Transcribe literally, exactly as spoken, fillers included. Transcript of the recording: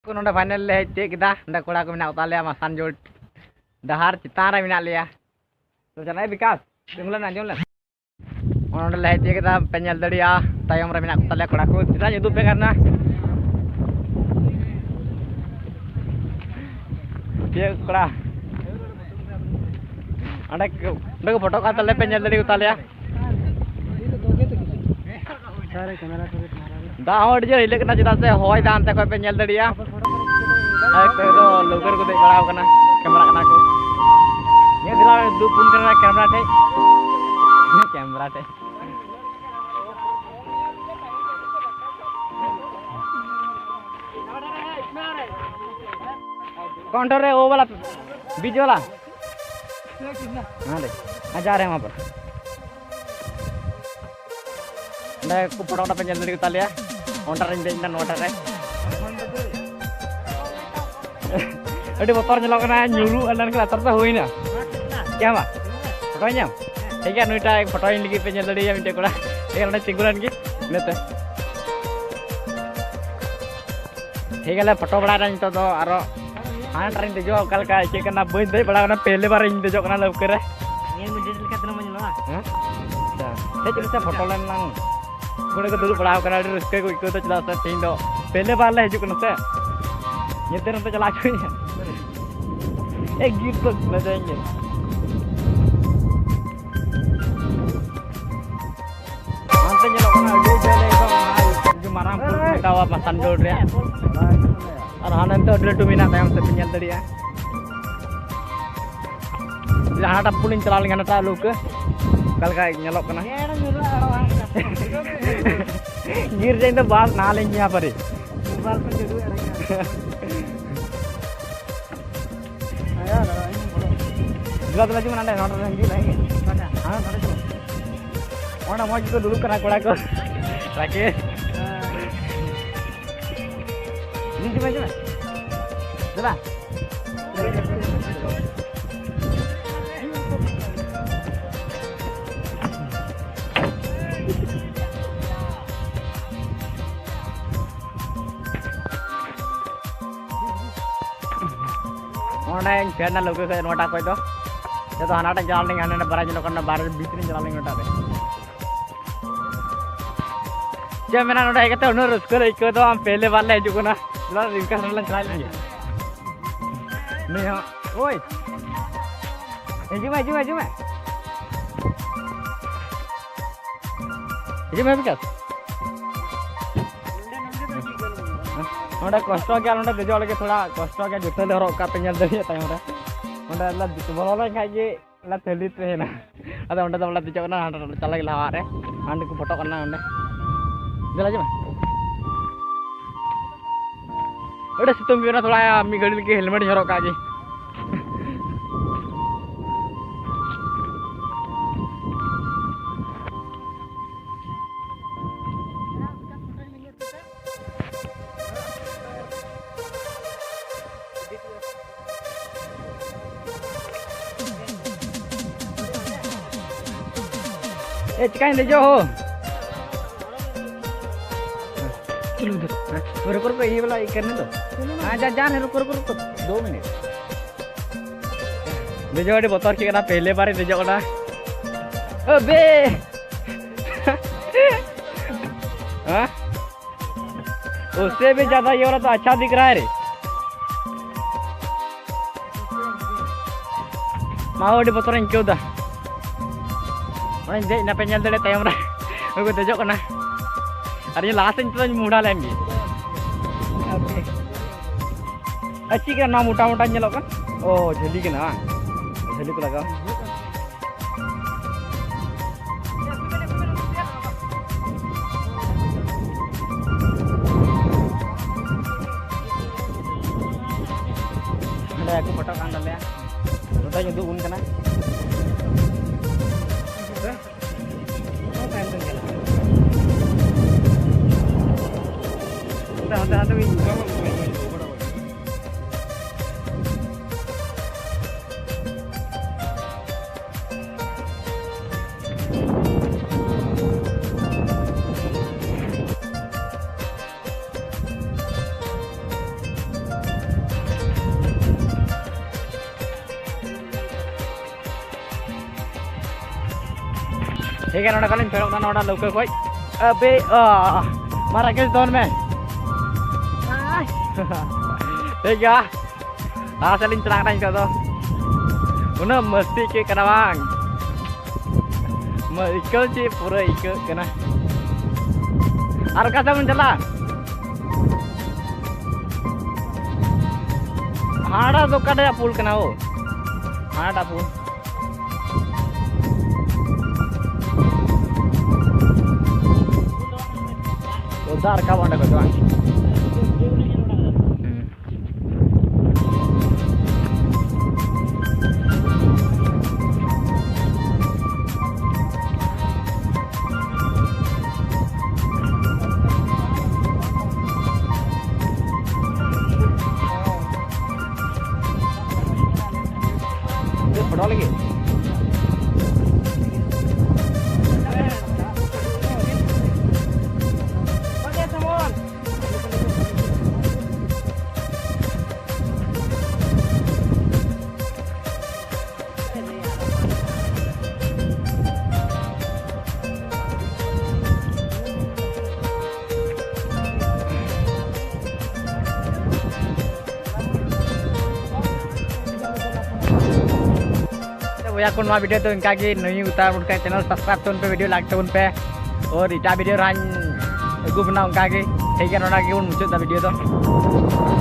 ᱠᱚ ᱱᱚᱰᱮ final ᱞᱮ ᱦᱮᱡ ᱛᱤᱭᱳᱜ ᱠᱮᱫᱟ᱾ ᱱᱚᱰᱮ ᱠᱚᱲᱟ ᱠᱚ ᱢᱮᱱᱟᱜ ᱠᱚ ᱛᱟᱞᱮᱭᱟ, ᱢᱟᱥᱟᱱᱡᱳᱲ ᱰᱟᱦᱟᱨ ᱪᱮᱛᱟᱱ ᱨᱮ ᱢᱮᱱᱟᱜ ᱞᱮᱭᱟ᱾ ᱛᱚ ᱪᱟᱞᱟᱜ ᱵᱤᱠᱟᱥ, ᱛᱤᱸᱜᱩ ᱞᱮᱱ, ᱟᱸᱡᱚᱢ ᱞᱮᱱ᱾ ᱱᱚᱰᱮ ᱞᱮ ᱦᱮᱡ ᱛᱤᱭᱳᱜ ᱠᱮᱫᱟ, ᱯᱮ ᱧᱮᱞ ᱫᱟᱲᱮᱭᱟᱜᱼᱟ ᱛᱟᱭᱚᱢ ᱨᱮ ᱢᱮᱱᱟᱜ ᱠᱚ ᱛᱟᱞᱮᱭᱟ ᱠᱚᱲᱟ ᱠᱚ᱾ ᱪᱮᱫᱟᱜ ᱤᱧ ᱩᱫᱩᱜ ᱯᱮ ᱠᱟᱱᱟ? ᱪᱮᱫ ᱠᱚᱲᱟ? ᱚᱸᱰᱮ ᱠᱚ, ᱚᱸᱰᱮ ᱠᱚ ᱯᱷᱳᱴᱳ ᱠᱟᱱ ᱛᱟᱞᱮᱭᱟ, ᱯᱮ ᱧᱮᱞ ᱫᱟᱲᱮ ᱠᱚ ᱛᱟᱞᱮᱭᱟ᱾ ᱫᱟᱜ ᱦᱚᱸ ᱟᱹᱰᱤ ᱡᱳᱨ ᱦᱤᱞᱟᱹᱜ ᱠᱟᱱᱟ, ᱪᱮᱫᱟᱜ ᱥᱮ ᱦᱚᱭ ᱫᱟ ᱦᱟᱱᱛᱮ ᱠᱷᱚᱡ ᱯᱮ ᱧᱮᱞ ᱫᱟᱲᱮᱭᱟᱜᱼᱟ᱾ ᱟᱨ ᱚᱠᱚᱭ ᱫᱚ ᱞᱟᱹᱣᱠᱟᱹ ᱨᱮᱠᱚ ᱫᱮᱡ ᱵᱟᱲᱟᱣ ᱠᱟᱱᱟ, ᱠᱮᱢᱨᱟ ᱠᱟᱱᱟ ᱠᱚ᱾ ᱱᱤᱭᱟᱹ ᱫᱤᱞᱟ ᱫᱩ ᱯᱷᱳᱱ ᱠᱟᱱᱟ ᱠᱮᱢᱨᱟ ᱴᱷᱮᱡ, ᱠᱮᱢᱨᱟ ᱴᱷᱮᱡ᱾ कौन ठो रे, वो वाला, बीच वाला? हाँ रे, हाँ, जा रहे हैं वहाँ पर। ᱚᱸᱰᱮ ᱠᱚ ᱯᱷᱳᱴᱳ ᱯᱮ ᱧᱮᱞ ᱫᱟᱲᱮ ᱠᱚ ᱛᱟᱞᱮᱭᱟ᱾ ᱚᱱᱴᱟ ᱨᱮᱧ ᱫᱮᱡ ᱮᱱᱟ, ᱱᱚᱣᱟᱴᱟ ᱨᱮ᱾ ᱟᱹᱰᱤ ᱵᱚᱛᱚᱨ ᱧᱮᱞᱚᱜ ᱠᱟᱱᱟ, ᱧᱩᱨᱩᱜ ᱟᱨ ᱱᱚᱝᱠᱟ ᱞᱟᱛᱟᱨ ᱛᱮ ᱦᱩᱭᱱᱟ᱾ ᱪᱮᱫ ᱦᱚᱸ ᱵᱟᱝ? ᱯᱷᱳᱴᱳᱧ ᱧᱟᱢ? ᱴᱷᱤᱠ ᱜᱮᱭᱟ, ᱱᱩᱭᱴᱟᱜ ᱯᱷᱳᱴᱳᱧ ᱞᱟᱹᱜᱤᱫ ᱯᱮ ᱧᱮᱞ ᱫᱟᱲᱮᱭᱟᱜᱼᱟ, ᱢᱤᱫᱴᱮᱡ ᱠᱚᱲᱟ᱾ ᱴᱷᱤᱠ ᱜᱮᱭᱟ, ᱱᱚᱰᱮ ᱛᱤᱸᱜᱩ ᱞᱮᱱ ᱜᱮ ᱤᱱᱟᱹᱛᱮ᱾ ᱴᱷᱤᱠ ᱜᱮᱭᱟ, ᱞᱮ ᱯᱷᱳᱴᱳ ᱵᱟᱲᱟᱭᱮᱫᱟ ᱱᱤᱛᱚᱜ ᱫᱚ᱾ ᱟᱨᱚ ᱦᱟᱱᱟᱴᱟᱜ ᱨᱤᱧ ᱫᱮᱡᱚᱜᱼᱟ, ᱚᱠᱟ ᱞᱮᱠᱟ ᱟᱹᱭᱠᱟᱹᱜ ᱠᱟᱱᱟ, ᱵᱟᱹᱧ ᱫᱮᱡ ᱵᱟᱲᱟ ᱟᱠᱟᱱᱟ, ᱯᱮᱦᱞᱮ ᱵᱟᱨ ᱤᱧ ᱫᱮᱡᱚᱜ ᱠᱟᱱᱟ ᱞᱟᱹᱣᱠᱟᱹ ᱨᱮ᱾ ᱱᱤᱭᱟᱹ ᱢᱤᱫ ᱰᱮᱴ ᱞᱮᱠᱟ ᱛᱤᱱᱟᱹᱜ ᱢᱚᱡᱽ ᱧᱮᱞᱚᱜᱼᱟ? ᱦᱮᱸ? ᱟᱪᱪᱷᱟ, ᱦᱮᱡ ᱞᱮᱱ ᱥᱮ ᱯᱷᱳᱴᱳ ᱞᱮᱱ ᱞᱟᱝ᱾ ᱠᱚᱲᱟ ᱠᱚ ᱫᱩᱲᱩᱵ ᱵᱟᱲᱟ ᱟᱠᱟᱱᱟ, ᱟᱹᱰᱤ ᱨᱟᱹᱥᱠᱟᱹ ᱠᱚ ᱟᱹᱭᱠᱟᱹᱣ ᱮᱫᱟ, ᱪᱮᱫᱟᱜ ᱥᱮ ᱛᱮᱦᱮᱧ ᱫᱚ ᱯᱮᱦᱞᱮ ᱵᱟᱨ ᱞᱮ ᱦᱤᱡᱩᱜ ᱠᱟᱱᱟ ᱥᱮ᱾ ᱧᱮᱞ ᱛᱮ ᱱᱚᱛᱮ ᱪᱟᱞᱟᱜ ᱦᱚᱪᱚᱭᱟ᱾ ᱮ ᱜᱤᱯᱷᱴ ᱠᱚ ᱞᱟᱹᱭ ᱫᱟᱹᱧ ᱜᱮ᱾ ᱦᱟᱱᱛᱮ ᱧᱮᱞᱚᱜ ᱠᱟᱱᱟ ᱟᱹᱰᱤ ᱡᱷᱟᱹᱞ ᱮᱠᱫᱚᱢ, ᱟᱹᱰᱤ ᱢᱟᱨᱟᱝ ᱯᱩᱞ ᱠᱚ ᱢᱮᱛᱟᱣᱟ ᱢᱟᱥᱟᱱᱡᱳᱲ ᱨᱮᱭᱟᱜ᱾ ᱟᱨ ᱦᱟᱱᱮ ᱱᱤᱛᱚᱜ ᱟᱹᱰᱤ ᱞᱟᱹᱴᱩ ᱢᱮᱱᱟᱜ ᱛᱟᱭᱚᱢ ᱥᱮᱫ ᱯᱮ ᱧᱮᱞ ᱫᱟᱲᱮᱭᱟᱜᱼᱟ᱾ ᱡᱟᱦᱟᱸᱴᱟᱜ ᱯᱩᱞᱤᱧ ᱪᱟᱞᱟᱣ ᱞᱮᱱᱠᱷᱟᱱ ᱱᱮᱛᱟᱨ ᱞᱟᱹᱣᱠᱟᱹ ᱚᱠᱟ ᱞᱮᱠᱟ ᱧᱮᱞᱚᱜ ᱠᱟᱱᱟ᱾ ᱜᱤᱨ ᱡᱟᱹᱧ ᱫᱚ ᱵᱟᱥ ᱱᱟᱦᱟᱞᱤᱧ ᱧᱟ ᱯᱟᱨᱤ᱾ ᱫᱩᱞᱟ ᱫᱩᱞᱟ ᱡᱮᱢᱚᱱ ᱦᱟᱸᱰᱮ ᱱᱚᱰᱮ ᱨᱮᱱ ᱡᱤᱞ ᱦᱮᱸ ᱜᱮ᱾ ᱦᱮᱸ, ᱱᱚᱰᱮ ᱡᱮᱢᱚᱱ᱾ ᱚᱸᱰᱮ ᱢᱚᱡᱽ ᱜᱮᱠᱚ ᱫᱩᱲᱩᱵ ᱠᱟᱱᱟ ᱠᱚᱲᱟ ᱠᱚ᱾ ᱨᱟᱠᱮ᱾ ᱦᱤᱡᱩᱜ ᱢᱮ, ᱦᱤᱡᱩᱜ ᱢᱮ᱾ ᱫᱟᱫᱟ᱾ ᱚᱸᱰᱮᱧ ᱯᱷᱮᱰ ᱱᱟ ᱞᱟᱹᱣᱠᱟᱹ ᱠᱷᱚᱡ ᱱᱚᱣᱟᱴᱟᱜ ᱠᱷᱚᱡ ᱫᱚ᱾ ᱡᱚᱛᱚ ᱦᱟᱱᱟᱴᱟᱜ ᱪᱟᱞᱟᱣ ᱞᱮᱱ, ᱦᱟᱸᱰᱮ ᱱᱟᱰᱮ ᱵᱟᱨᱭᱟ ᱧᱮᱞᱚᱜ ᱠᱟᱱᱟ, ᱵᱟᱨ ᱵᱤᱪ ᱨᱤᱧ ᱪᱟᱞᱟᱣ ᱞᱮᱱ ᱱᱚᱣᱟᱴᱟᱜ ᱨᱮ᱾ ᱪᱮᱫ ᱢᱮᱱᱟ, ᱱᱚᱰᱮ ᱦᱮᱡ ᱠᱟᱛᱮ ᱩᱱᱟᱹᱜ ᱨᱟᱹᱥᱠᱟᱹ ᱞᱮ ᱟᱹᱭᱠᱟᱹᱣ ᱫᱟ, ᱟᱢ ᱯᱮᱦᱞᱮ ᱵᱟᱨ ᱞᱮ ᱦᱤᱡᱩᱜ ᱠᱟᱱᱟ᱾ ᱪᱚᱞᱚ, ᱨᱤᱝᱠᱟ ᱥᱚᱨᱮᱱ ᱞᱟᱝ ᱪᱟᱞᱟᱣ ᱞᱮᱱ ᱜᱮ᱾ ᱱᱩᱭ ᱦᱚᱸ, ᱳᱭ᱾ ᱦᱤᱡᱩᱜ ᱢᱮ, ᱦᱤᱡᱩᱜ ᱢᱮ, ᱦᱤᱡᱩᱜ ᱢᱮ᱾ ᱦᱤᱡᱩᱜ ᱢᱮ, ᱵᱤᱠᱟᱥ᱾ ᱱᱚᱰᱮ ᱠᱚᱥᱴᱚ ᱜᱮᱭᱟ, ᱱᱚᱰᱮ ᱫᱮᱡᱚᱜ ᱞᱟᱹᱜᱤᱫ ᱛᱷᱚᱲᱟ ᱠᱚᱥᱴᱚ ᱜᱮᱭᱟ, ᱡᱩᱛᱟᱹ ᱞᱮ ᱦᱚᱨᱚᱜ ᱠᱟᱜ ᱛᱮ ᱧᱮᱞ ᱫᱟᱲᱮᱭᱟᱜ ᱛᱟᱭᱚᱢ ᱨᱮ᱾ ᱚᱸᱰᱮ ᱞᱮ ᱵᱚᱞᱚ ᱞᱮᱱ ᱠᱷᱟᱡ ᱜᱮ ᱚᱱᱟ ᱛᱷᱟᱹᱞᱤ ᱛᱟᱦᱮᱱᱟ᱾ ᱟᱫᱚ ᱚᱸᱰᱮ ᱫᱚ ᱵᱟᱞᱮ ᱫᱮᱡᱚᱜ ᱠᱟᱱᱟ, ᱦᱟᱸᱰᱮ ᱪᱟᱞᱟᱜ ᱜᱮ ᱞᱟᱦᱟᱣᱟᱜ ᱨᱮ᱾ ᱦᱟᱸᱰᱮ ᱠᱚ ᱯᱷᱳᱴᱳᱜ ᱠᱟᱱᱟ ᱚᱸᱰᱮ᱾ ᱫᱮᱞᱟ ᱦᱤᱡᱩᱜ ᱢᱮ᱾ ᱟᱹᱰᱤ ᱥᱤᱛᱩᱝ ᱠᱟᱱᱟ ᱛᱷᱚᱲᱟ, ᱢᱤᱫ ᱜᱷᱟᱹᱲᱤ ᱞᱟᱹᱜᱤᱫ ᱦᱮᱞᱢᱮᱴ ᱤᱧ ᱦᱚᱨᱚᱜ ᱠᱟᱜ ᱜᱮ᱾ ए, चिकन दे जो हो। चलो उधर। हाँ, रुको, रुको, ये वाला ये करने दो। हाँ, जा, जा रहे, रुको, रुको, रुको, दो मिनट। ᱫᱮᱡᱚᱜ ᱟᱹᱰᱤ ᱵᱚᱛᱚᱨ ᱪᱮᱫ ᱠᱟᱱᱟ, ᱯᱮᱦᱞᱮ ᱵᱟᱨ ᱤᱧ ᱫᱮᱡᱚᱜ ᱠᱟᱱᱟ᱾ ᱟᱵᱮ! हाँ? उससे भी ज्यादा ये वाला तो अच्छा दिख रहा है रे। ᱢᱟ ᱟᱹᱰᱤ ᱵᱚᱛᱚᱨ ᱤᱧ ᱟᱹᱭᱠᱟᱹᱣ ᱫᱟ᱾ ᱚᱱᱟᱧ ᱫᱮᱡ ᱱᱟᱯᱮ ᱧᱮᱞ ᱫᱟᱲᱮ ᱛᱟᱭᱚᱢ ᱨᱮ᱾ ᱩᱱᱠᱩ ᱫᱮᱡᱚᱜ ᱠᱟᱱᱟ᱾ ᱟᱨ ᱤᱧ ᱞᱟᱦᱟ ᱥᱮᱫ ᱱᱤᱛᱚᱜ ᱤᱧ ᱢᱚᱦᱰᱟ ᱞᱮᱱ ᱜᱮ᱾ ᱟᱨ ᱪᱮᱫ ᱠᱟᱱᱟ ᱱᱚᱣᱟ ᱢᱚᱴᱟ ᱢᱚᱴᱟ ᱧᱮᱞᱚᱜ ᱠᱟᱱ? ᱚ, ᱡᱷᱟᱹᱞᱤ ᱠᱟᱱᱟ ᱵᱟᱝ? ᱡᱷᱟᱹᱞᱤ ᱠᱚ ᱞᱟᱜᱟᱣ᱾ ᱱᱚᱰᱮ ᱠᱚ ᱯᱷᱳᱴᱳ ᱠᱟᱱ ᱛᱟᱞᱮᱭᱟ, ᱱᱚᱛᱮᱧ ᱩᱫᱩᱜ ᱟᱵᱚᱱ ᱠᱟᱱᱟ᱾ ᱦᱟᱱᱛᱮ, ᱦᱟᱱᱛᱮ, ᱦᱟᱱᱛᱮ ᱢᱤᱫ ᱴᱷᱤᱠ ᱜᱮᱭᱟ, ᱱᱚᱰᱮ ᱠᱷᱚᱱᱤᱧ ᱯᱷᱮᱰᱚᱜ ᱠᱟᱱᱟ, ᱱᱚᱰᱮ ᱞᱟᱹᱣᱠᱟᱹ ᱠᱷᱚᱡ᱾ ᱟᱵᱮ, ᱚ, ᱢᱟ ᱨᱟᱠᱮᱥ, ᱫᱚᱱ ᱢᱮ᱾ ᱴᱷᱤᱠ ᱜᱮᱭᱟ, ᱞᱟᱦᱟ ᱥᱮᱫ ᱞᱤᱧ ᱪᱟᱞᱟᱜ ᱠᱟᱱᱟ ᱱᱤᱛᱚᱜ ᱫᱚ᱾ ᱩᱱᱟᱹᱜ ᱢᱟᱹᱥᱛᱤ ᱟᱹᱭᱠᱟᱹᱜ ᱠᱟᱱᱟ ᱵᱟᱝ? ᱢᱟ ᱟᱹᱭᱠᱟᱹᱣ ᱪᱮᱫ ᱯᱩᱨᱟᱹ ᱟᱹᱭᱠᱟᱹᱜ ᱠᱟᱱᱟ᱾ ᱟᱨ ᱚᱠᱟ ᱥᱮᱫ ᱵᱚᱱ ᱪᱟᱞᱟᱜᱼᱟ? ᱦᱟᱸᱰᱟ ᱫᱚ ᱚᱠᱟᱴᱟᱜ ᱯᱩᱞ ᱠᱟᱱᱟ ᱳ? ᱦᱟᱸᱰᱟ ᱯᱩᱞ᱾ ᱳ, ᱫᱟᱜ ᱨᱟᱠᱟᱵ ᱚᱸᱰᱮ ᱠᱷᱚᱡ ᱫᱚ ᱵᱟᱝ? ᱦᱩᱸ᱾ ᱯᱷᱳᱴᱳ ᱞᱟᱹᱜᱤᱫ᱾ ᱵᱚᱭᱦᱟ ᱠᱚ, ᱱᱚᱣᱟ video ᱫᱚ ᱤᱱᱠᱟ ᱜᱮ, ᱱᱩᱭ ᱩᱛᱟᱨ ᱩᱱᱠᱟ channel subscribe ᱛᱟᱵᱚᱱ ᱯᱮ, video like ᱛᱟᱵᱚᱱ ᱯᱮ, ᱟᱨ ᱮᱴᱟᱜ video ᱨᱮ ᱦᱟᱸᱜ ᱟᱹᱜᱩ ᱵᱚᱱᱟ ᱚᱱᱠᱟ ᱜᱮ᱾ ᱴᱷᱤᱠ ᱜᱮᱭᱟ, ᱱᱚᱰᱮ ᱜᱮᱵᱚᱱ ᱢᱩᱪᱟᱹᱫ ᱫᱟ video ᱫᱚ᱾